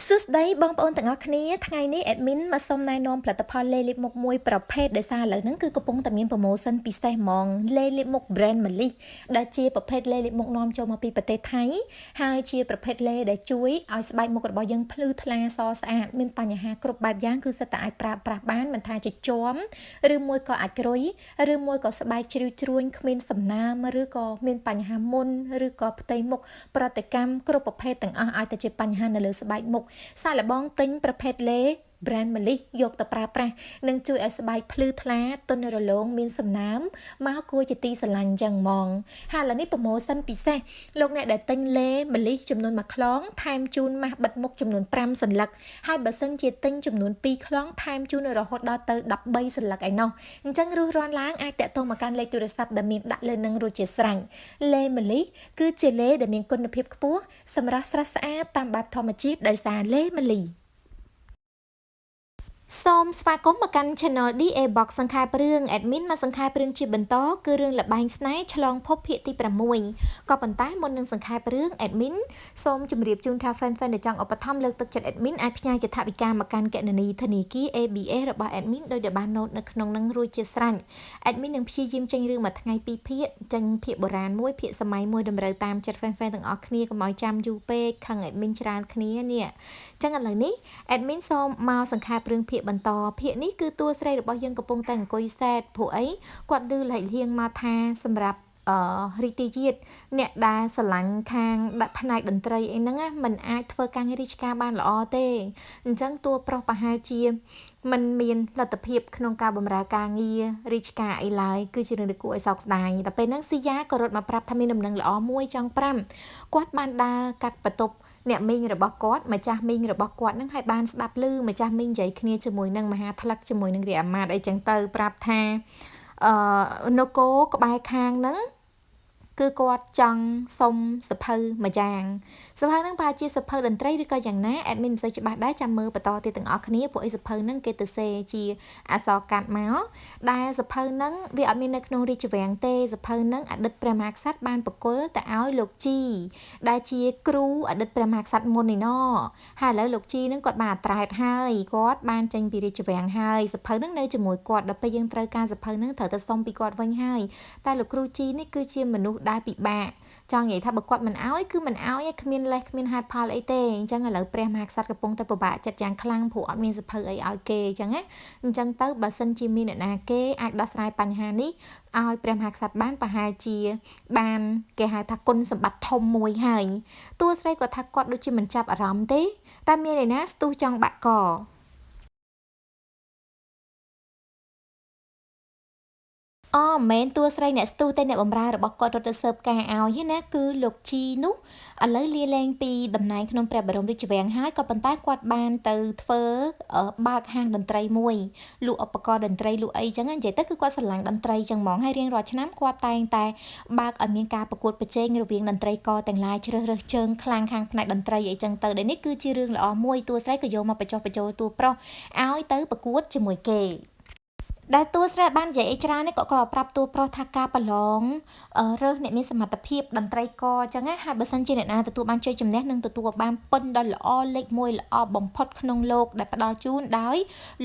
សួស្តីបងប្អូនទាំងអស់គ្នាថ្ងៃនេះ admin មកសូមណែនាំផលិតផលលេលាបមុខមួយប្រភេទដែលសារឥឡូវហ្នឹងគឺកំពុងតែមាន promotion ពិសេសហ្មងលេលាបមុខ brand ម៉ាលីសដែលជាប្រភេទលេលាបមុខនាំចូលមកពីប្រទេសថៃហើយជាប្រភេទលេដែលជួយឲ្យស្បែកមុខរបស់យើងភ្លឺថ្លាសស្អាតមានបញ្ហាគ្រប់បែបយ៉ាងគឺសិតតែអាចប្រើប្រាស់បានមិនថាជាជាំឬមួយក៏អាចគ្រុយឬមួយក៏ស្បែកជ្រីវជ្រួញគ្មានសំណើមឬក៏មានបញ្ហាមុនឬក៏ផ្ទៃមុខប្រតិកម្មគ្រប់ប្រភេទទាំងអស់ឲ្យតែជាបញ្ហានៅលើស្បែកមុខសាកល្បងទិញប្រភេទលេ brand ម៉ាលីសយកទៅប្រើប្រាស់នឹងជួយឲ្យស្បែកភ្លឺថ្លាទន់រលោងមានសំណើមមកគួរជាទីស្រឡាញ់ចឹងហ្មងហើយឥឡូវនេះ promotion ពិសេសលោកអ្នកដែលទិញលេម៉ាលីសចំនួន1ខ្លោងថែមជូនម៉ាស់បិទមុខចំនួន5សន្លឹកហើយបើសិនជាទិញចំនួន2ខ្លោងថែមជូនរហូតដល់ទៅ13សន្លឹកឯណោះអញ្ចឹងរុះរាន់ឡើងអាចតាក់ទងមកកាន់លេខទូរស័ព្ទដែលមានដាក់លើនឹងរួចជាស្រេចលេម៉ាលីសគឺជាលេដែលមានគុណភាពខ្ពស់សម្រាប់ស្រស់ស្អាតតាមបែបធម្មជាតិដោយសារលេម៉ាលីសូមស្វាគមន៍មកកាន់ Channel DA Box សង្ខេបរឿង admin មកសង្ខេបរឿងជាបន្តគឺរឿងលបែងស្នេហ៍ឆ្លងភពភាគទី6ក៏ប៉ុន្តែមុននឹងសង្ខេបរឿង admin សូមជម្រាបជូនថា fan fan ដែលចង់ឧបត្ថម្ភលើកទឹកចិត្ត admin អាចផ្ញើជាថវិកាមកកាន់គណនីធនាគារ ABA របស់ admin ដោយដែលបានណូតនៅក្នុងនឹងរួចជាស្រេច admin នឹងព្យាយាមចេញរឿងមួយថ្ងៃពីរភាគចេញភាគបុរាណមួយភាគសម័យមួយតម្រូវតាមចិត្ត fan fan ទាំងអស់គ្នាកុំឲ្យចាំយូរពេកខឹង admin ច្រើនគ្នានេះចឹងឥឡូវនេះ admin សូមមកសង្ខេបរឿងភាគបន្តភាគនេះគឺតួស្រីរបស់យើងកំពុងតែអង្គុយសែតព្រោះអីគាត់ឮលិហៀងមកថាសម្រាប់អឺរីតិជាតិអ្នកដែលស្រឡាញ់ខាងដាក់ផ្នែកតន្ត្រីអីហ្នឹងណាมันអាចធ្វើការងាររាជការបានល្អទេអញ្ចឹងតួប្រុសប្រហែលជាมันមានលទ្ធភាពក្នុងការបម្រើការងាររាជការអីឡើយគឺជារឿងដែលគួរឲ្យសោកស្ដាយតែពេលហ្នឹងស៊ីយ៉ាក៏រត់មកប្រាប់ថាមានដំណឹងល្អមួយចង់5គាត់បានដើរកាត់បន្ទប់អ្នកមីងរបស់គាត់ម្ចាស់មីងរបស់គាត់នឹងឲ្យបានស្ដាប់ឮម្ចាស់មីងនិយាយគ្នាជាមួយនឹងមហាថ្លឹកជាមួយនឹងរាជអាមាត្យអីចឹងទៅប្រាប់ថាអឺនគរក្បែរខាងហ្នឹងគឺគាត់ចង់សុំសភៅមួយយ៉ាងសភៅហ្នឹងប្រហែលជាសភៅតន្ត្រីឬក៏យ៉ាងណា admin មិនសូវច្បាស់ដែរចាំមើលបន្តទៀតទាំងអស់គ្នាពួកអីសភៅហ្នឹងគេទៅសេជាអក្សរកាត់មកដែលសភៅហ្នឹងវាអត់មាននៅក្នុងរាជវាំងទេសភៅហ្នឹងអតីតព្រះមហាក្សត្របានប្រគល់ទៅឲ្យលោកជីដែលជាគ្រូអតីតព្រះមហាក្សត្រមុននេះណហើយឥឡូវលោកជីហ្នឹងគាត់បានអត្រែតហើយគាត់បានចេញពីរាជវាំងហើយសភៅហ្នឹងនៅជាមួយគាត់ដល់ពេលយើងត្រូវការសភៅហ្នឹងត្រូវទៅសុំពីគាត់វិញហើយតែលោកគ្រូជីនេះគឺជាមនុស្សដែលពិបាកចង់និយាយថាបើគាត់មិនអោយគឺមិនអោយឯងគ្មានលេសគ្មានហេតុផលអីទេអញ្ចឹងឥឡូវព្រះមហាក្សត្រកំពុងតែពិបាកចិត្តយ៉ាងខ្លាំងព្រោះអត់មានសភៅអីឲ្យគេអញ្ចឹងណាអញ្ចឹងទៅបើសិនជាមានអ្នកណាគេអាចដោះស្រាយបញ្ហានេះឲ្យព្រះមហាក្សត្របានប្រហែលជាបានគេហៅថាគុណសម្បត្តិធំមួយហើយតួស្រីគាត់ថាគាត់ដូចជាមិនចាប់អារម្មណ៍ទេតែមានអ្នកណាស្ទុះចង់បាក់កអូមិនមែនតួស្រីអ្នកស្ទុះទេអ្នកបម្រើរបស់គាត់រត់ទៅស៊ើបការឲ្យណាគឺលោកជីនោះឥឡូវលាលែងពីតំណែងក្នុងព្រះបរមរាជវាំងហើយក៏ប៉ុន្តែគាត់បានទៅធ្វើបើកហាងតន្ត្រីមួយលក់ឧបករណ៍តន្ត្រីលក់អីចឹងនិយាយទៅគឺគាត់ស្រឡាញ់តន្ត្រីចឹងហ្មងហើយរៀងរាល់ឆ្នាំគាត់តែងតែបើកឲ្យមានការប្រកួតប្រជែងរវាងតន្ត្រីករទាំងឡាយជ្រើសរើសជើងខ្លាំងខាងផ្នែកតន្ត្រីអីចឹងទៅដែលនេះគឺជារឿងល្អមួយតួស្រីក៏យកមកបញ្ចុះបញ្ចូលតួប្រុសឲ្យទៅប្រកួតជាមួយគេដែលតួស្រីបាននិយាយអីច្រើននេះក៏គាត់ប្រាប់តួប្រុសថាការប្រឡងរើសអ្នកមានសមត្ថភាពតន្ត្រីករអញ្ចឹងណាហើយបើសិនជាអ្នកណាទទួលបានជ័យជំនះនឹងទទួលបានពិនដ៏ល្អលេខ1ល្អបំផុតក្នុងលោកដែលផ្ដល់ជូនដោយ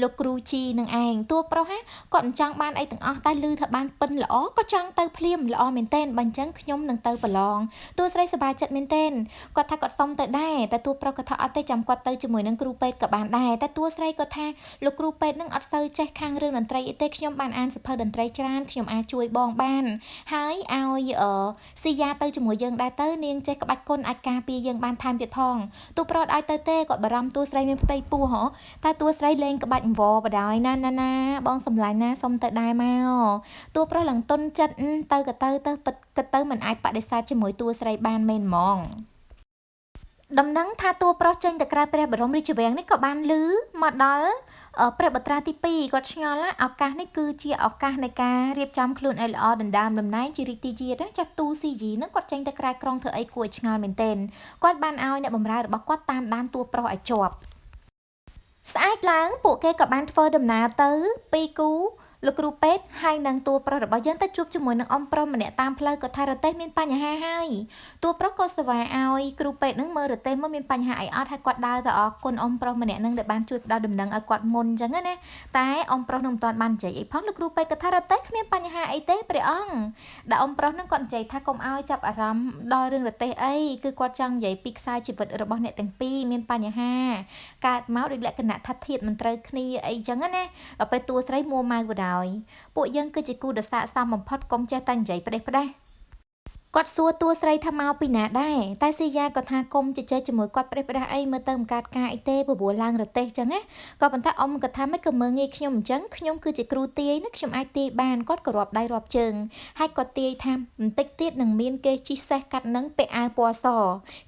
លោកគ្រូជីនឹងឯងតួប្រុសណាគាត់មិនចង់បានអីទាំងអស់តែឮថាបានពិនល្អក៏ចង់ទៅភ្លាមល្អមែនទែនបើអញ្ចឹងខ្ញុំនឹងទៅប្រឡងតួស្រីសប្បាយចិត្តមែនទែនគាត់ថាគាត់សុំទៅដែរតែតួប្រុសគាត់ថាអត់ទេចាំគាត់ទៅជាមួយនឹងគ្រូពេទ្យក៏បានដែរតែតួស្រីគាត់ថាលោកគ្រូពេទ្យនឹងអត់សូវចេះខាងរឿងតន្ត្រីទេខ្ញុំបានអានសភៅតន្ត្រីច្រើនខ្ញុំអាចជួយបងបានហើយឲ្យស៊ីយ៉ាទៅជាមួយយើងដែរទៅនាងចេះក្បាច់គុណអាចការពារយើងបានថែមទៀតផងទូប្រុសឲ្យទៅទេគាត់បារម្ភតួស្រីមានផ្ទៃពោះហ៎តែតួស្រីលេងក្បាច់អង្វរបដ ாய் ណាណាណាបងសម្លាញ់ណាសុំទៅដែរមកតួប្រុសឡើងទុនចិត្តទៅក៏ទៅទៅពិតគិតទៅមិនអាចបដិសេធជាមួយតួស្រីបានមែនហ្មងដំណឹងថាតួប្រុសចេញទៅក្រៅព្រះបរមរាជវាំងនេះក៏បានឮមកដល់ព្រះបុត្រាទី2គាត់ឆ្ងល់ឱកាសនេះគឺជាឱកាសនៃការរៀបចំខ្លួនឲ្យល្អដណ្ដើមតំណែងជារាជទីជាតិចាស់ទូ CG នឹងគាត់ចេញទៅក្រៅក្រុងធ្វើអីគួរឲ្យឆ្ងល់មែនទែនគាត់បានឲ្យអ្នកបម្រើរបស់គាត់តាមដានតួប្រុសឲ្យជាប់ស្អែកឡើងពួកគេក៏បានធ្វើដំណើរទៅពីគូ លោកគ្រូពេទ្យហើយនឹងតួប្រុសរបស់យើងទៅជួបជាមួយនឹងអ៊ំប្រុសម្នាក់តាមផ្លូវគាត់ថារទេះមានបញ្ហាហើយតួប្រុសក៏សេវាឲ្យគ្រូពេទ្យនឹងមើលរទេះមកមានបញ្ហាអីអត់ហើយគាត់ដើរទៅអរគុណអ៊ំប្រុសម្នាក់នឹងដែលបានជួយផ្ដល់ដំណឹងឲ្យគាត់មុនអញ្ចឹងណាតែអ៊ំប្រុសនឹងមិនទាន់បាននិយាយអីផងលោកគ្រូពេទ្យគាត់ថារទេះគ្មានបញ្ហាអីទេព្រះអង្គដែលអ៊ំប្រុសនឹងគាត់និយាយថាកុំឲ្យចាប់អារម្មណ៍ដល់រឿងរទេះអីគឺគាត់ចង់និយាយពីខ្សែជីវិតរបស់អ្នកទាំងពីរមានបញ្ហាកើតមកដោយលក្ខណៈថាធាតុមិនត្រូវគ្នាអីចឹងណាដល់ពេលតួស្រីមួម៉ៅបដ ாய் ពួកយើងគឺជាគូដ៏ស័ក្តិសមបំផុតកុំចេះតែនិយាយផ្ដេសផ្ដាសគាត់សួរតួស្រីថាមកពីណាដែរតែស៊ីយ៉ាក៏ថាកុំជជែកជាមួយគាត់ផ្ដេសផ្ដាសអីមើលទៅមិនកើតការអីទេព្រោះឡើងរទេះចឹងណាក៏ប៉ុន្តែអ៊ំក៏ថាមិនក៏មើលងាយខ្ញុំអញ្ចឹងខ្ញុំគឺជាគ្រូទាយណាខ្ញុំអាចទាយបានគាត់ក៏រាប់ដៃរាប់ជើងហើយគាត់ទាយថាបន្តិចទៀតនឹងមានគេជិះសេះកាត់នឹងពាក់អាវពណ៌ស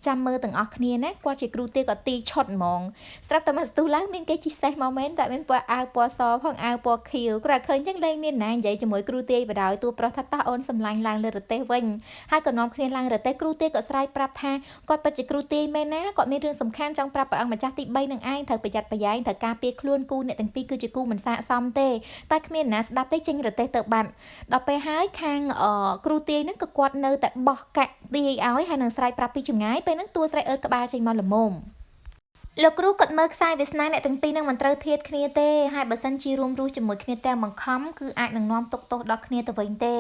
ចាំមើលទាំងអស់គ្នាណាគាត់ជាគ្រូទាយក៏ទាយឈុតហ្មងស្រាប់តែមកស្ទុះឡើងមានគេជិះសេះមកមែនតែមានពណ៌អាវពណ៌សផងអាវពណ៌ខៀវគ្រាន់ឃើញចឹងលែងមានណានិយាយជាមួយគ្រូទាយបដ ாய் តួប្រុសថាតោះអូនសម្លាញ់ឡើងលើរទេះវិញហើយក៏នាំគ្នាឡើងរទេះគ្រូទាយក៏ស្រែកប្រាប់ថាគាត់ពិតជាគ្រូទាយមែនណាគាត់មានរឿងសំខាន់ចង់ប្រាប់ព្រះអង្គម្ចាស់ទី3នឹងឯងត្រូវប្រយ័ត្នប្រយែងត្រូវការពារខ្លួនគូអ្នកទាំងពីរគឺជាគូមិនស័ក្តិសមទេតែគ្មានណាស្ដាប់ទេចេញរទេះទៅបាត់ដល់ពេលហើយខាងគ្រូទាយនឹងក៏គាត់នៅតែបោះកាក់ទាយឲ្យហើយនឹងស្រែកប្រាប់ពីចម្ងាយពេលហ្នឹងតួស្រីអើតក្បាលចេញមកល្មមលោកគ្រូគាត់មើលខ្សែវាសនាអ្នកទាំងពីរនឹងមិនត្រូវធៀបគ្នាទេហើយបើសិនជារួមរស់ជាមួយគ្នាទាំងបង្ខំគឺអាចនឹងនាំទុកទោសដល់គ្នាទៅវិញទេ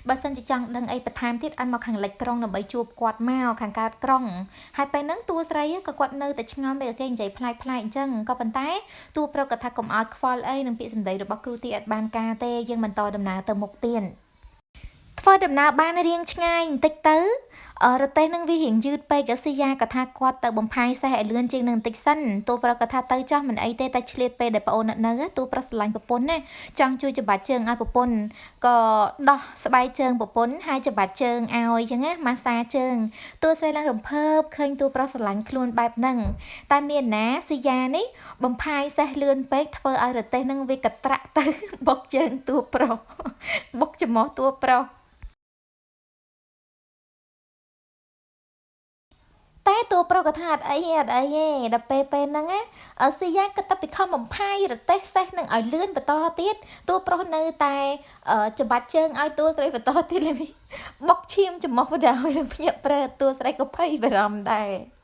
បើសិនជាចង់ដឹងអីបន្ថែមទៀតឲ្យមកខាងលិចក្រុងដើម្បីជួបគាត់មកខាងកើតក្រុងហើយពេលហ្នឹងតួស្រីក៏គាត់នៅតែឆ្ងល់មេគេនិយាយប្លែកៗអញ្ចឹងក៏ប៉ុន្តែតួប្រុសក៏ថាកុំឲ្យខ្វល់អីនឹងពាក្យសម្ដីរបស់គ្រូទីអត់បានការទេយើងបន្តដំណើរទៅមុខទៀតធ្វើដំណើរបានរៀងឆ្ងាយបន្តិចទៅរទេះនឹងវារៀងយឺតពេកស៊ីយ៉ាក៏ថាគាត់ទៅបំផាយសេះឲ្យលឿនជាងនឹងបន្តិចសិនតួប្រុសក៏ថាទៅចោះមិនអីទេតែឆ្លៀតពេលដែលប្អូននៅតួប្រុសស្រឡាញ់ប្រពន្ធណាចង់ជួយច្បាច់ជើងឲ្យប្រពន្ធក៏ដោះស្បែកជើងប្រពន្ធហើយច្បាច់ជើងឲ្យអញ្ចឹងណាម៉ាសាជើងតួស្រីឡើងរំភើបឃើញតួប្រុសស្រឡាញ់ខ្លួនបែបហ្នឹងតែមានណាស៊ីយ៉ានេះបំផាយសេះលឿនពេកធ្វើឲ្យរទេះនឹងវាកត្រាក់ទៅបុកជើងតួប្រុសបុកច្រមុះតួប្រុសតែតួប្រុសក៏ថាអត់អីទេដល់ពេលហ្នឹងណាស៊ីយ៉ាក៏ទៅពីខំបំផាយរទេះសេះនឹងឲ្យលឿនបន្តទៀតតួប្រុសនៅតែច្បាច់ជើងឲ្យតួស្រីបន្តទៀតនេះបុកឈាមច្រមុះបណ្ដោយនឹងភ្ញាក់ព្រឺតួស្រីក៏ភ័យបារម្ភដែរ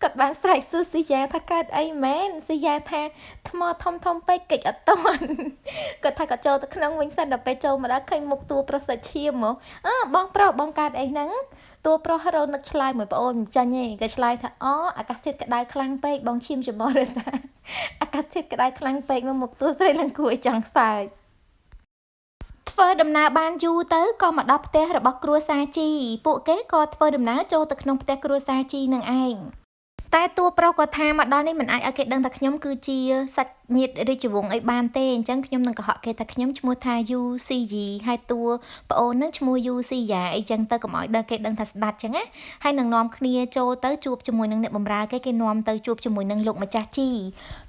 គាត់បានស្រែកសួរស៊ីយ៉ាថាកើតអីមែនស៊ីយ៉ាថាថ្មធំធំពេកកិច្ចអត់ទាន់គាត់ថាគាត់ចូលទៅក្នុងវិញសិនដល់ពេលចូលមកដល់ឃើញមុខតួប្រុសសាច់ឈាមហ្មងអើបងប្រុសបងកើតអីហ្នឹងតួប្រុសរនឹកឆ្លើយមួយប្អូនមិនចាញ់ទេក៏ឆ្លើយថាអូអាកាសធាតុក្តៅខ្លាំងពេកបងឈាមច្រមុះរសាអាកាសធាតុក្តៅខ្លាំងពេកមកមុខតួស្រីឡើងគួរឲ្យចង់សើចធ្វើដំណើរបានយូរទៅក៏មកដល់ផ្ទះរបស់គ្រួសារជីពួកគេក៏ធ្វើដំណើរចូលទៅក្នុងផ្ទះគ្រួសារជីនឹងឯងតែតួប្រុសក៏ថាមកដល់នេះមិនអាចឲ្យគេដឹងថាខ្ញុំគឺជាសាច់ញាតិរាជវង្សអីបានទេអញ្ចឹងខ្ញុំនឹងកុហកគេថាខ្ញុំឈ្មោះថា UCG ហើយតួប្អូននឹងឈ្មោះ UC យ៉ាអីចឹងទៅកុំឲ្យដឹងគេដឹងថាស្ដាច់ចឹងណាហើយនឹងនាំគ្នាចូលទៅជួបជាមួយនឹងអ្នកបម្រើគេគេនាំទៅជួបជាមួយនឹងលោកម្ចាស់ជី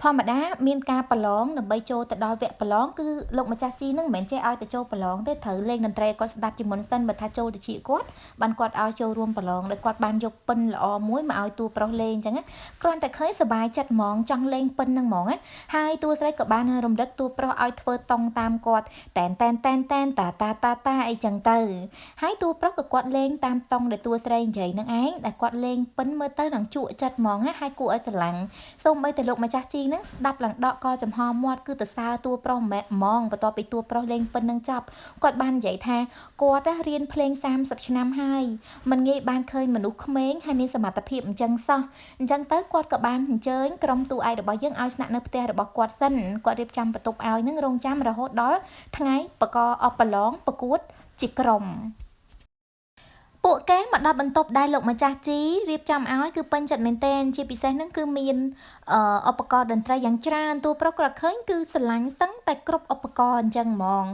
ធម្មតាមានការប្រឡងដើម្បីចូលទៅដល់វគ្គប្រឡងគឺលោកម្ចាស់ជីនឹងមិនមែនចេះឲ្យទៅចូលប្រឡងទេត្រូវលេងតន្ត្រីគាត់ស្ដាប់ជាមុនសិនបើថាចូលទៅជាគាត់បានគាត់ឲ្យចូលរួមប្រឡងដោយគាត់បានយកពិនល្អមួយមកឲ្យតួប្រុសលេងចឹងណាគ្រាន់តែឃើញសប្បាយចិត្តហ្មងចង់លេងពិនហ្នឹងហ្មងណាហើយតួស្រីក៏បានរំលឹកតួប្រុសឲ្យធ្វើតង់តាមគាត់តែនតែនតែនតែនតាតាតាតាអីចឹងទៅហើយតួប្រុសក៏គាត់លេងតាមតង់ដែលតួស្រីនិយាយនឹងឯងដែលគាត់លេងពិនមើលទៅនឹងជក់ចិត្តហ្មងណាហើយគួរឲ្យស្រឡាញ់សូម្បីតែលោកម្ចាស់ជីនឹងស្ដាប់ឡើងដកកចំហមាត់គឺទៅសើតួប្រុសហ្មងបន្ទាប់ពីតួប្រុសលេងពិននឹងចប់គាត់បាននិយាយថាគាត់រៀនភ្លេង30ឆ្នាំហើយមិនងាយបានឃើញមនុស្សក្មេងហើយមានសមត្ថភាពអញ្ចឹងសោះអញ្ចឹងទៅគាត់ក៏បានអញ្ជើញក្រុមតួឯករបស់យើងឲ្យស្នាក់នៅផ្ទះរបស់គាត់សិនគាត់រៀបចំបន្ទប់ឲ្យនឹងរងចាំរហូតដល់ថ្ងៃបកអប្រឡងប្រកួតជាក្រុមពួកគេមកដល់បន្ទប់ដែលលោកម្ចាស់ជីរៀបចំឲ្យគឺពេញចិត្តមែនទែនជាពិសេសហ្នឹងគឺមានឧបករណ៍តន្ត្រីយ៉ាងច្រើនតួប្រុសក៏ឃើញគឺស្រឡាញ់សឹងតែគ្រប់ឧបករណ៍អញ្ចឹងហ្មង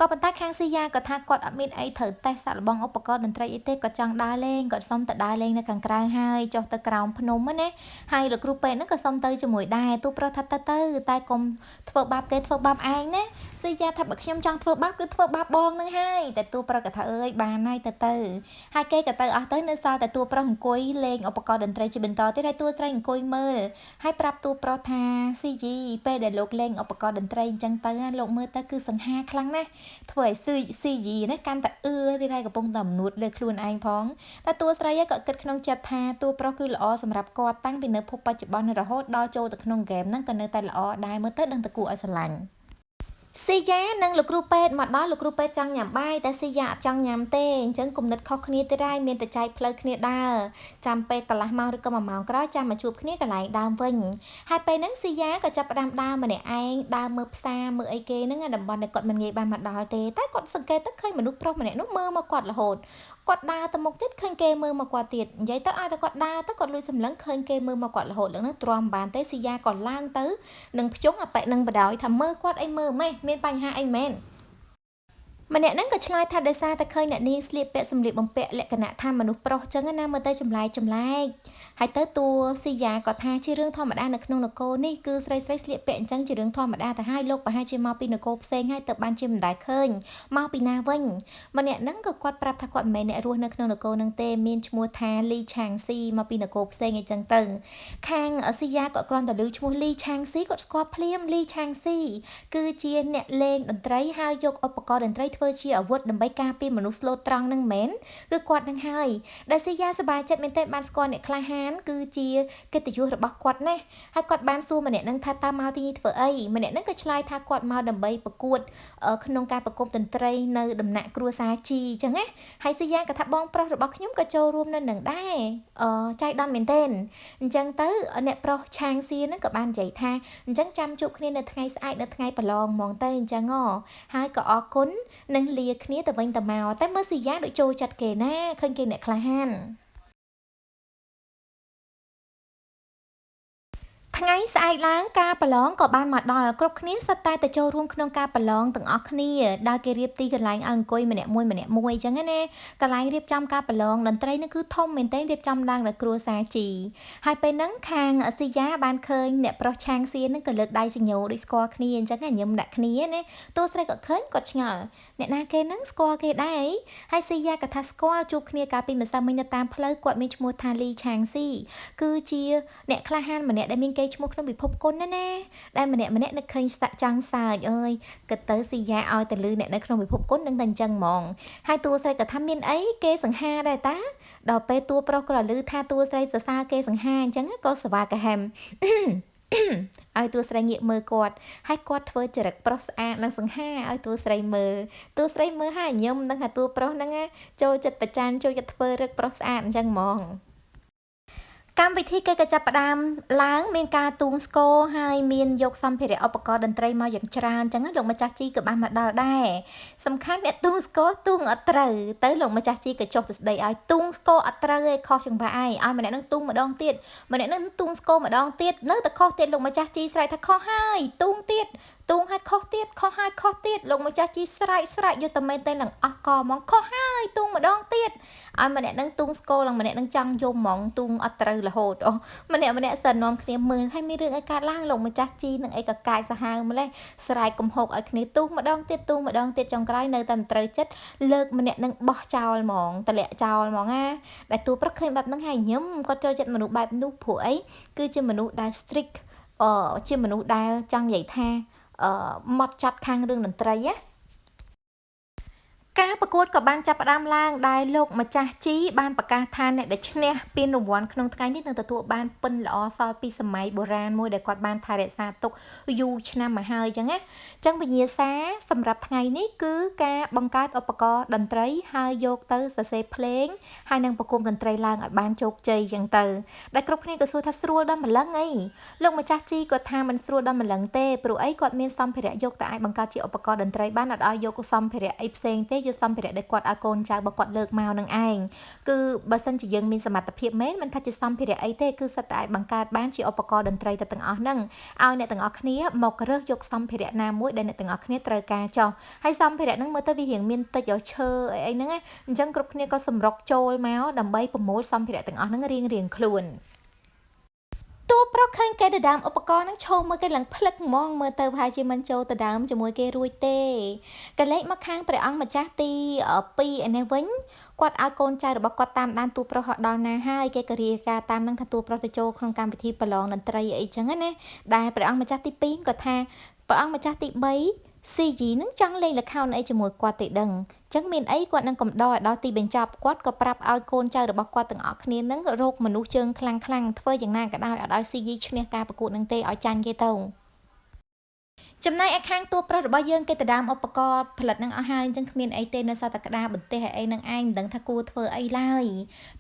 ក៏ប៉ុន្តែខាងស៊ីយ៉ាក៏ថាគាត់អត់មានអីត្រូវតេស្តសាកល្បងឧបករណ៍តន្ត្រីអីទេគាត់ចង់ដើរលេងគាត់សុំទៅដើរលេងនៅខាងក្រៅហើយចុះទៅក្រោមភ្នំណាហើយលោកគ្រូពេទ្យហ្នឹងក៏សុំទៅជាមួយដែរតួប្រុសថាទៅតែកុំធ្វើបាបគេធ្វើបាបឯងណា ស៊ីយ៉ាថាបើខ្ញុំចង់ធ្វើបាបគឺធ្វើបាបបងនឹងហើយតែតួប្រុសក៏ថាអើយបានហើយទៅទៅហើយគេក៏ទៅអស់ទៅនៅសល់តែតួប្រុសអង្គុយលេងឧបករណ៍តន្ត្រីជាបន្តទៀតហើយតួស្រីអង្គុយមើលហើយប្រាប់តួប្រុសថាស៊ីយីពេលដែលលោកលេងឧបករណ៍តន្ត្រីអញ្ចឹងទៅលោកមើលទៅគឺសង្ហាខ្លាំងណាស់ធ្វើឲ្យស៊ីយីណាកាន់តែអឿទៀតហើយកំពុងតែអំនួតលើខ្លួនឯងផងតែតួស្រីក៏គិតក្នុងចិត្តថាតួប្រុសគឺល្អសម្រាប់គាត់តាំងពីនៅភពបច្ចុប្បន្នរហូតដល់ចូលទៅក្នុងហ្គេមហ្នឹងក៏នៅតែល្អដែរមើលទៅដឹងតែគួរឲ្យស្រឡាញ់ស៊ីយ៉ានិងលោកគ្រូពេទ្យមកដល់លោកគ្រូពេទ្យចង់ញ៉ាំបាយតែស៊ីយ៉ាអត់ចង់ញ៉ាំទេអញ្ចឹងគំនិតខុសគ្នាទៀតហើយមានតែចែកផ្លូវគ្នាដើរចាំពេលកន្លះម៉ោងឬក៏1ម៉ោងក្រោយចាំមកជួបគ្នាកន្លែងដើមវិញហើយពេលហ្នឹងស៊ីយ៉ាក៏ចាប់ផ្ដើមដើរម្នាក់ឯងដើរមើលផ្សារមើលអីគេហ្នឹងតំបន់ដែលគាត់មិនងាយបានមកដល់ទេតែគាត់សង្កេតទៅឃើញមនុស្សប្រុសម្នាក់នោះមើលមកគាត់រហូតគាត់ដើរទៅមុខទៀតឃើញគេមើលមកគាត់ទៀតនិយាយទៅឲ្យតែគាត់ដើរទៅគាត់លួចសម្លឹងឃើញគេមើលមកគាត់រហូតឡើងហ្នឹងទ្រាំបានទេស៊ីយ៉ាក៏ឡើងទៅនឹងភ្ជង់អប៉ិនឹងបដ ாய் ថាមើលគាត់អីមើលម៉េះមានបញ្ហាអីមែនម្នាក់ហ្នឹងក៏ឆ្លើយថាដោយសារតែឃើញអ្នកនាងស្លៀកពាក់សម្លៀកបំពាក់លក្ខណៈថាមនុស្សប្រុសចឹងណាមើលទៅចម្លែកចម្លែកហើយទៅតួស៊ីយ៉ាក៏ថាជារឿងធម្មតានៅក្នុងនគរនេះគឺស្រីស្រីស្លៀកពាក់អញ្ចឹងជារឿងធម្មតាទៅហើយលោកប្រហែលជាមកពីនគរផ្សេងហើយទៅបានជាមិនដែលឃើញមកពីណាវិញម្នាក់ហ្នឹងក៏គាត់ប្រាប់ថាគាត់មិនមែនអ្នករស់នៅក្នុងនគរហ្នឹងទេមានឈ្មោះថាលីឆាងស៊ីមកពីនគរផ្សេងអីចឹងទៅខាងស៊ីយ៉ាក៏គ្រាន់តែឮឈ្មោះលីឆាងស៊ីគាត់ស្គាល់ភ្លាមលីឆាងស៊ីគឺជាអ្នកលេងតន្ត្រីហើយយកឧបករណ៍តន្ត្រីធ្វើជាអាវុធដើម្បីការពារមនុស្សស្លូតត្រង់នឹងមែនគឺគាត់នឹងហើយដែលស៊ីយ៉ាសប្បាយចិត្តមែនទែនបានស្គាល់អ្នកក្លាហានគឺជាកិត្តិយសរបស់គាត់ណាស់ហើយគាត់បានសួរម្នាក់នឹងថាតើមកទីនេះធ្វើអីម្នាក់នឹងក៏ឆ្លើយថាគាត់មកដើម្បីប្រកួតក្នុងការប្រគំតន្ត្រីនៅដំណាក់គ្រួសារជីអញ្ចឹងណាហើយស៊ីយ៉ាក៏ថាបងប្រុសរបស់ខ្ញុំក៏ចូលរួមនៅនឹងដែរចៃដន្យមែនទែនអញ្ចឹងទៅអ្នកប្រុសឆាងសៀនឹងក៏បាននិយាយថាអញ្ចឹងចាំជួបគ្នានៅថ្ងៃស្អែកនៅថ្ងៃប្រឡងហ្មងទៅអញ្ចឹងហើយក៏អរគុណនឹងលាគ្នាទៅវិញទៅមកតែមើលស៊ីយ៉ាដូចចូលចិត្តគេណាឃើញគេអ្នកក្លាហានថ្ងៃស្អែកឡើងការប្រឡងក៏បានមកដល់គ្រប់គ្នាសុទ្ធតែទៅចូលរួមក្នុងការប្រឡងទាំងអស់គ្នាដោយគេរៀបទីកន្លែងឲ្យអង្គុយម្នាក់មួយម្នាក់មួយអញ្ចឹងណាកន្លែងរៀបចំការប្រឡងតន្ត្រីនេះគឺធំមែនទែនរៀបចំឡើងដោយគ្រួសារជីហើយពេលហ្នឹងខាងស៊ីយ៉ាបានឃើញអ្នកប្រុសឆាងសៀនឹងក៏លើកដៃសញ្ញោដូចស្គាល់គ្នាអញ្ចឹងញឹមដាក់គ្នាណាតួស្រីក៏ឃើញគាត់ឆ្ងល់អ្នកណាគេហ្នឹងស្គាល់គេដែរហើយស៊ីយ៉ាក៏ថាស្គាល់ជួបគ្នាកាលពីម្សិលមិញនៅតាមផ្លូវគាត់មានឈ្មោះថាលីឆាងស៊ីគឺជាអ្នកក្លាហានម្នាក់ដែលមានគេឈ្មោះក្នុងពិភពគុណណាណាដែលម្នាក់ម្នាក់នឹកឃើញសាក់ចង់សើចអើយគិតទៅស៊ីយ៉ាឲ្យទៅលឺអ្នកនៅក្នុងពិភពគុណនឹងតែអញ្ចឹងហ្មងហើយតួស្រីក៏ថាមានអីគេសង្ហាដែរតាដល់ពេលតួប្រុសក៏លឺថាតួស្រីសរសើរគេសង្ហាអញ្ចឹងក៏សវាកាហែមឲ្យតួស្រីងាកមើលគាត់ហើយគាត់ធ្វើចរិតប្រុសស្អាតនិងសង្ហាឲ្យតួស្រីមើលតួស្រីមើលហើយញឹមនឹងថាតួប្រុសហ្នឹងចូលចិត្តប្រច័នចូលចិត្តធ្វើរឹកប្រុសស្អាតអញ្ចឹងហ្មងកម្មវិធីគេក៏ចាប់ផ្ដើមឡើងមានការទូងស្គរហើយមានយកសម្ភារៈឧបករណ៍តន្ត្រីមកយ៉ាងច្រើនអញ្ចឹងលោកម្ចាស់ជីក៏បានមកដល់ដែរសំខាន់អ្នកទូងស្គរទូងអត់ត្រូវទៅលោកម្ចាស់ជីក៏ចុះទៅស្ដីឲ្យទូងស្គរអត់ត្រូវឯងខុសចង្វាក់ឯងឲ្យម្នាក់នឹងទូងម្ដងទៀតម្នាក់នឹងទូងស្គរម្ដងទៀតនៅតែខុសទៀតលោកម្ចាស់ជីស្រែកថាខុសហើយទូងទៀតទូងឲ្យខុសទៀតខុសហើយខុសទៀតលោកម្ចាស់ជីស្រែកស្រែកយកតែមែនទេនឹងអស់កហ្មងខុសហើយទូងម្ដងទៀតឲ្យម្នាក់នឹងទូងស្គរឡើងម្នាក់នឹងចង់យំហ្មងទូងអត់ត្រូវរហូតអូម្នាក់ម្នាក់សិននាំគ្នាមើលហើយមានរឿងអីកើតឡើងលោកម្ចាស់ជីនឹងអីក៏កាយសាហាវម្លេះស្រែកកំហុកឲ្យគ្នាទូងម្ដងទៀតទូងម្ដងទៀតចុងក្រោយនៅតែមិនត្រូវចិត្តលើកម្នាក់នឹងបោះចោលហ្មងតម្លាក់ចោលហ្មងណាដែលតួប្រុសឃើញបែបហ្នឹងហើយញឹមគាត់ចូលចិត្តមនុស្សបែបនោះព្រោះអីគឺជាមនុស្សដែល strict ជាមនុស្សដែលចង់និយាយថាម៉ត់ចត់ខាងរឿងតន្ត្រីណាការប្រកួតក៏បានចាប់ផ្ដើមឡើងដែលលោកម្ចាស់ជីបានប្រកាសថាអ្នកដែលឈ្នះពានរង្វាន់ក្នុងថ្ងៃនេះនឹងទទួលបានពិនល្អសល់ពីសម័យបុរាណមួយដែលគាត់បានថែរក្សាទុកយូរឆ្នាំមកហើយអញ្ចឹងណាអញ្ចឹងវិញ្ញាសាសម្រាប់ថ្ងៃនេះគឺការបង្កើតឧបករណ៍តន្ត្រីហើយយកទៅសរសេរភ្លេងហើយនឹងប្រគំតន្ត្រីឡើងឲ្យបានជោគជ័យអញ្ចឹងទៅដែលគ្រប់គ្នាក៏សួរថាស្រួលដល់ម្លឹងអីលោកម្ចាស់ជីគាត់ថាមិនស្រួលដល់ម្លឹងទេព្រោះអីគាត់មានសម្ភារៈយកទៅអាចបង្កើតជាឧបករណ៍តន្ត្រីបានអត់ឲ្យយកសម្ភារៈអីផ្សេងទេយកសម្ភារៈដែលគាត់ឲ្យកូនចៅរបស់គាត់លើកមកនឹងឯងគឺបើសិនជាយើងមានសមត្ថភាពមែនមិនថាជាសម្ភារៈអីទេគឺសិតតែអាចបង្កើតបានជាឧបករណ៍តន្ត្រីទៅទាំងអស់ហ្នឹងឲ្យអ្នកទាំងអស់គ្នាមករើសយកសម្ភារៈណាមួយដែលអ្នកទាំងអស់គ្នាត្រូវការចោះហើយសម្ភារៈហ្នឹងមើលទៅវារៀងមានតិចឲ្យឈើអីអីហ្នឹងអញ្ចឹងគ្រប់គ្នាក៏សម្រុកចូលមកដើម្បីប្រមូលសម្ភារៈទាំងអស់ហ្នឹងរៀងៗខ្លួនតួប្រុ ប្រុសឃើញគេដដើមឧបករណ៍នឹងឈោមមើលគេឡើងភ្លឹកហ្មងមើលទៅប្រហែលជាមិនចូលទៅដើមជាមួយគេរួចទេកលេចមកខាងព្រះអង្គម្ចាស់ទី2ឯនេះវិញគាត់ឲ្យកូនចៅរបស់គាត់តាមដានតួប្រុសដល់ណាហើយគេក៏រាយការណ៍តាមនឹងថាតួប្រុសទៅចូលក្នុងកម្មវិធីប្រឡងតន្ត្រីអីចឹងណាដែលព្រះអង្គម្ចាស់ទី2គាត់ថាព្រះអង្គម្ចាស់ទី3ស៊ីជីនឹងចង់លេងល្ខោនអីជាមួយគាត់ទេដឹងចឹងមានអីគាត់នឹងកំដរឲ្យដល់ទីបញ្ចប់គាត់ក៏ប្រាប់ឲ្យកូនចៅរបស់គាត់ទាំងអស់គ្នានឹងរកមនុស្សជើងខ្លាំងខ្លាំងធ្វើយ៉ាងណាក៏ដោយឲ្យដល់ស៊ីជីឈ្នះការប្រកួតនឹងទេឲ្យចាញ់គេទៅចំណែកឯខាងតួប្រុសរបស់យើងគេទៅដើមឧបករណ៍ផលិតនឹងអស់ហើយអញ្ចឹងគ្មានអីទេនៅសល់តែក្តារបន្ទះអីនឹងឯងមិនដឹងថាគួរធ្វើអីឡើយ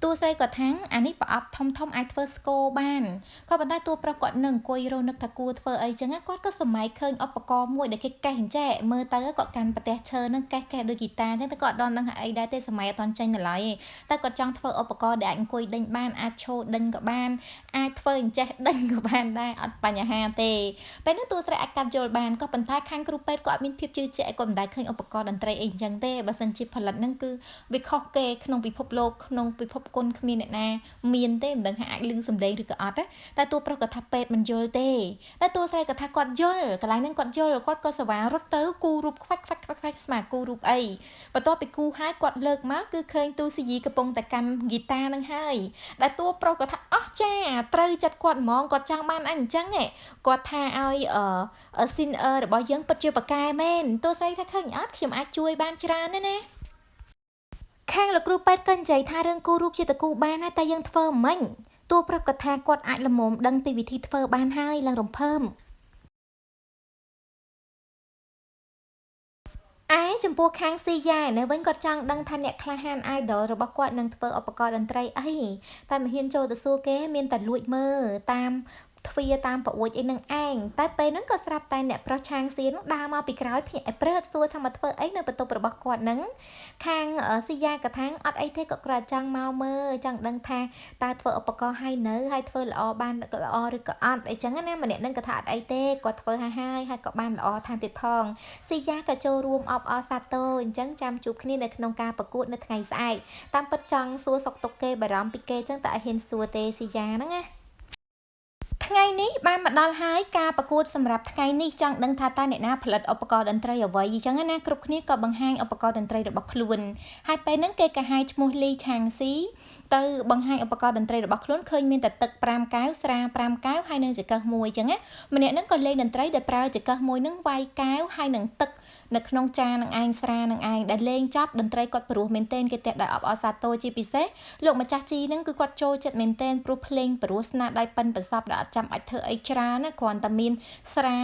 តួស្រីគាត់ថាអានេះប្រអប់ធំធំអាចធ្វើស្គរបានក៏ប៉ុន្តែតួប្រុសគាត់នឹងអង្គុយរនឹកថាគួរធ្វើអីចឹងគាត់ក៏សម័យឃើញឧបករណ៍មួយដែលគេកេះអញ្ចេះមើលទៅគាត់កាន់ប្រទេសឈើនឹងកេះកេះដូចហ្គីតាអញ្ចឹងតែគាត់អត់ដល់នឹងអីដែរទេសម័យអត់ទាន់ចេញដល់ឡើយទេតែគាត់ចង់ធ្វើឧបករណ៍ដែលអាចអង្គុយដេញបានអាចឈរដេញក៏បានអាចធ្វើអញ្ចេះដេញក៏បានដែរអត់បញ្ហាទេពេលនោះតួស្រីអាចកាត់យល់បានក៏ប៉ុន្តែខាងគ្រូពេទ្យក៏អត់មានភាពជឿជាក់ក៏មិនដែលឃើញឧបករណ៍តន្ត្រីអីអញ្ចឹងទេបើសិនជាផលិតហ្នឹងគឺវាខុសគេក្នុងពិភពលោកក្នុងពិភពគុណគ្មានអ្នកណាមានទេមិនដឹងថាអាចឮសំឡេងឬក៏អត់តែតួប្រុសក៏ថាពេទ្យមិនយល់ទេតែតួស្រីក៏ថាគាត់យល់កន្លែងហ្នឹងគាត់យល់គាត់ក៏សវ៉ារត់ទៅគូរូបខ្វាច់ខ្វាច់ខ្វាច់ខ្វាច់ស្មាគូរូបអីបន្ទាប់ពីគូហើយគាត់លើកមកគឺឃើញទូស៊ីយីកំពុងតែកាន់ហ្គីតានឹងហើយដែលតួប្រុសក៏ថាអស់ចាត្រូវចិត្តគាត់ហ្មងគាត់ចង់បានអញអញ្ចឹងគាត់ថាឲ្យស៊ីនអឺរបស់យើងពិតជាប៉កែមែនតួស្រីថាឃើញអត់ខ្ញុំអាចជួយបានច្រើនណាស់ណាខាងលោកគ្រូពេទ្យក៏និយាយថារឿងគូរូបជាតគូបានណាតែយើងធ្វើមិនតួប្រុសក៏ថាគាត់អាចល្មមដឹងពីវិធីធ្វើបានហើយឡើងរំភើមឯចំពោះខាងស៊ីយ៉ានៅវិញគាត់ចង់ដឹងថាអ្នកក្លាហាន idol របស់គាត់នឹងធ្វើឧបករណ៍តន្ត្រីអីតែមិនហ៊ានចូលទៅសួរគេមានតែលួចមើលតាមទ្វាតាមប្រួចអីនឹងឯងតែពេលហ្នឹងក៏ស្រាប់តែអ្នកប្រុសឆាងសៀនដើរមកពីក្រោយភ្ញាក់ឲ្យព្រឺតសួរថាមកធ្វើអីនៅបន្ទប់របស់គាត់ហ្នឹងខាងស៊ីយ៉ាក៏ថាអត់អីទេក៏គ្រាន់ចង់មកមើលចង់ដឹងថាតើធ្វើឧបករណ៍ឲ្យនៅហើយធ្វើល្អបានល្អឬក៏អត់អីចឹងណាម្នាក់ហ្នឹងក៏ថាអត់អីទេគាត់ធ្វើហើយហើយក៏បានល្អថែមទៀតផងស៊ីយ៉ាក៏ចូលរួមអបអរសាទរអញ្ចឹងចាំជួបគ្នានៅក្នុងការប្រកួតនៅថ្ងៃស្អែកតាមពិតចង់សួរសុខទុក្ខគេបារម្ភពីគេចឹងតែអត់ហ៊ានសួរទេស៊ីយ៉ាហ្នឹងណាថ្ងៃនេះបានមកដល់ហើយការប្រកួតសម្រាប់ថ្ងៃនេះចង់ដឹងថាតើអ្នកណាផលិតឧបករណ៍តន្ត្រីអ្វីអញ្ចឹងណាគ្រប់គ្នាក៏បង្ហាញឧបករណ៍តន្ត្រីរបស់ខ្លួនហើយពេលហ្នឹងគេក៏ហៅឈ្មោះលីឆាងស៊ីទៅបង្ហាញឧបករណ៍តន្ត្រីរបស់ខ្លួនឃើញមានតែទឹក5កែវស្រា5កែវហើយនិងចង្កឹះមួយអញ្ចឹងណាម្នាក់ហ្នឹងក៏លេងតន្ត្រីដែលប្រើចង្កឹះមួយហ្នឹងវាយកែវហើយនិងទឹកនៅក្នុងចាននឹងឯងស្រានឹងឯងដែលលេងចប់តន្ត្រីគាត់ព្រោះមែនទែនគេតែដោយអបអរសាទរជាពិសេសលោកម្ចាស់ជីនឹងគឺគាត់ចូលចិត្តមែនទែនព្រោះភ្លេងព្រោះស្នាដៃប៉ិនប្រសពដែលអត់ចាំបាច់ធ្វើអីច្រើនណាគ្រាន់តែមានស្រា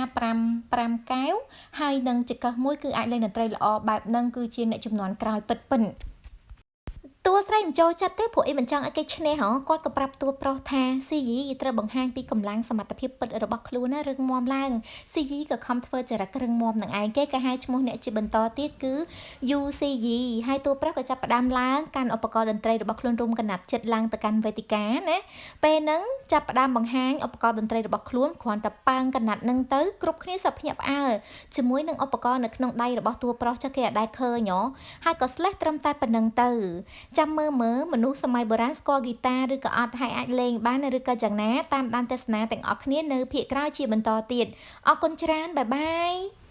5កែវហើយនឹងចង្កឹះមួយគឺអាចលេងតន្ត្រីល្អបែបហ្នឹងគឺជាអ្នកជំនាន់ក្រោយពិតពិនតួស្រីមិនចូលចិត្តទេព្រោះអីមិនចង់ឲ្យគេឈ្នះហ៎គាត់ក៏ប្រាប់តួប្រុសថាស៊ីយីត្រូវបង្ហាញពីកម្លាំងសមត្ថភាពពិតរបស់ខ្លួនណារឹងមាំឡើងស៊ីយីក៏ខំធ្វើចរិតរឹងមាំនឹងឯងគេក៏ហៅឈ្មោះអ្នកជាបន្តទៀតគឺយូស៊ីយីហើយតួប្រុសក៏ចាប់ផ្ដើមឡើងកាន់ឧបករណ៍តន្ត្រីរបស់ខ្លួនរុំកណាត់ចិត្តឡើងទៅកាន់វេទិកាណាពេលហ្នឹងចាប់ផ្ដើមបង្ហាញឧបករណ៍តន្ត្រីរបស់ខ្លួនគ្រាន់តែប៉ើងកណាត់ហ្នឹងទៅគ្រប់គ្នាសភ្ញាក់ផ្អើលជាមួយនឹងឧបករណ៍នៅក្នុងដៃរបស់តួប្រុសចាស់គេអត់ដែលឃើញហ៎ហើយក៏ស្លេះត្រឹមតែប៉ុណ្្នឹងទៅចាំមើលមើលមនុស្សសម័យបុរាណស្គាល់ហ្គីតាឬក៏អត់ហើយអាចលេងបានឬក៏យ៉ាងណាតាមដានទស្សនាទាំងអស់គ្នានៅភាគក្រោយជាបន្តទៀតអរគុណច្រើនបាយបាយ។